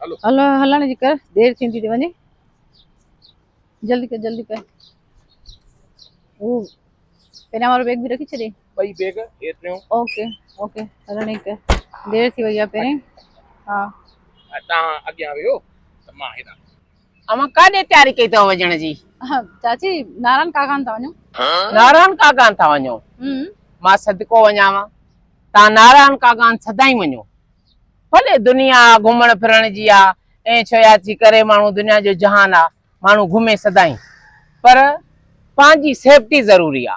هلو. هلو هلڻ جي ڪر دير ٿيندي ٿي وڃي جلدي ڪر جلدي ڪر هو پهريان وارو بيگ به رکي ڇڏي ٻئي بيگ هي ٽيون اوڪي اوڪي هلڻ جي ڪر دير ٿي وئي آهي پهرين ها تان اڳيان ويو ته مان هيڏانهن اوهان ڪاڏي تياري ڪئي اٿو وڃڻ جي؟ چاچي ناران ڪاغان ٿا وڃون. ناران ڪاغان ٿا وڃو؟ مان صدقو وڃانو تان ناران ڪاغان سدائين وڃو. ڀلي دنيا آ گهمڻ ڦرڻ جي آ ائين ڇويا ٿي ڪري ماڻهو دنيا جو جهان آ ماڻهو گهمي سدائين پر پنهنجي سيفٽي ضروري آ.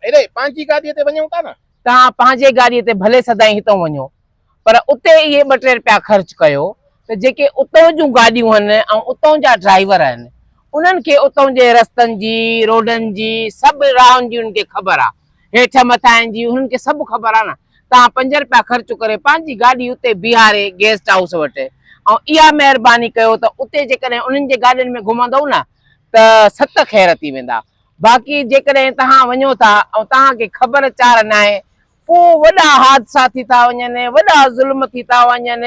هيڏي پنهنجي گاڏيء تي وڃون ٿا نه. توهان پنهنجي گاڏيء تي ڀلي سدائين هتئون وڃو پر اتي اهي ٻه ٽي رپيا خرچ ڪيو ته جيڪي اتئون جون گاڏيون هن ۽ اتئون جا ڊرائيور آهن انهن کي اتئون جي رستن جي روڊن جي سڀ راهن جي انهن کي خبر آ هيٺ مٿاهين جي انهن کي سڀ خبر آ نه توهان پنج رپيا خرچ ڪري پنهنجي گاڏي اتي بيهاري گيسٽ هائوس وٽ ۽ اها مهرباني ڪيو ته اتي جيڪڏهن انهن جي گاڏين ۾ گهمندؤ نه ته ست خير ٿي ويندا باقي جيڪڏهن توهان وڃو ٿا ۽ توهان کي خبر چار ناهي پوء وڏا حادثا ٿي ٿا وڃن، وڏا ظلم ٿي ٿا وڃن،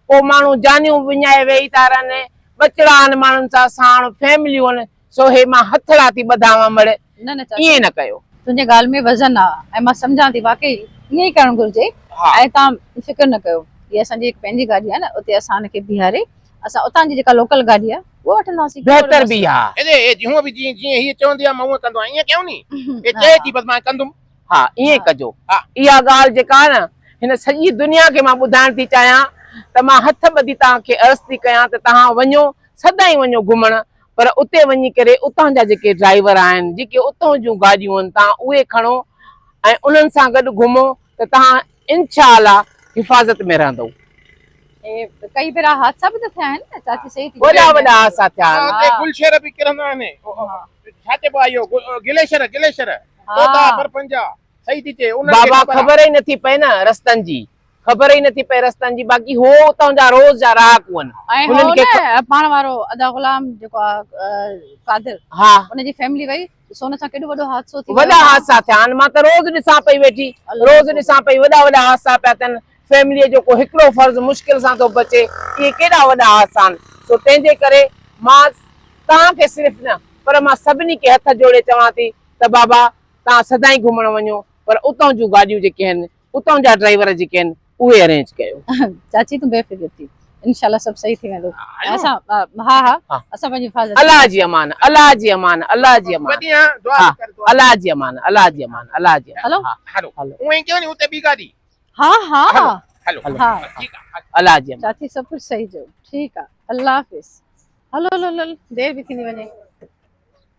پوء ماڻهو جانيون به وڃائي ويهي ٿا رهن، ٻچڙا آهن ماڻهن سان ساڻ، فيمليون آهن، سو هي مان هٿڙا ٿي ٻڌانء مڙ، نه نه چاچا ائين نه ڪيو. تنهنجي ڳالهه ۾ وزن آ ۽ مان سمجهان ٿي واقعي ائين ئي ڪرڻ گهرجي ۽ توهان فڪر نه ڪيو هي اسان جي هڪ پنهنجي گاڏي آ نه اتي اسان ان کي بيهاري اسان اتان جي جيڪا لوڪل گاڏي آ اها وٺنداسين ڪهڙو بهتر به مسئلو اها. ايڏي اي جي هونء به جيئن جيئن هيء چوندي آ مان هونء ڪندو آهيان ائين ڪيون ني هي چئي ٿي بس مان ڪندم. ها ائين ڪجو. اها ڳالهه جيڪا آهي نه هن سڄي دنيا کي مان ٻڌائڻ ٿي چاهيان ته مان هٿ ٻڌي توهان کي عرض ٿي ڪيان ته توهان وڃو سدائين وڃو گهمڻ پر اتي وڃي ڪري اتان جا جيڪي ڊرائيور آهن جيڪي اتان جون گاڏيون آهن توهان اهي کڻو ۽ انهن سان گڏ گهمو ته توهان انشاء الله حفاظت ۾ رهندؤ. ڪئي ڀيرا حادثا به ته ٿيا آهن نه چاچي صحيح ٿي وڏا وڏا حادثا ٿيا آهن. اتي گلشير به ڪرندا آهن ڇا چئبو آهي اهو گليشر گليشر توتا برفن جا صحيح ٿي چئي انهن کي بابا خبر آهي. خبر ئي نٿي پئي نه رستن جي خبر ئي نٿي پئي رستن جي باقي هو اتان جا روز جا رهاڪو آهن ۽ هو انهن کي نه پاڻ وارو ادا غلام جيڪو آهي قادر ها ان جي فيملي وئي ڏسو ان سان ڪيڏو وڏو حادثو ٿي ويو وڏا حادثا ٿيا آهن مان ته روز ڏسان پئي ويٺي روز ڏسان پئي وڏا وڏا حادثا پيا ٿين فيمليء جو ڪو هڪڙو فرض مشڪل سان ٿو بچي اهي ڪيڏا وڏا حادثا آهن سو تنهن جي ڪري مان توهان کي صرف نه پر مان سڀني کي هٿ جوڙي چوان ٿي ته بابا توهان سدائين گهمڻ وڃو پر اتان جون گاڏيون جيڪي آهن اتان جا ڊرائيور جيڪي آهن اهي ارينج ڪيو. چاچي تون بي فڪر ٿي انشاء الله سڀ صحيح ٿي ويندو اسان ها ها اسان پنهنجي حفاظت الله جي امان الله جي امان الله جي امان ها الله جي امان الله جي امان الله جي امان هلو هلو اونئين ڪيو ني اتي ٻي گاڏي ها ها هلو هلو ها ٺيڪ آ الله جي امان چاچي سڀ ڪجهه صحيح چيو ٺيڪ آ الله حافظ هلو هلو هلو دير به ٿيندي وڃي.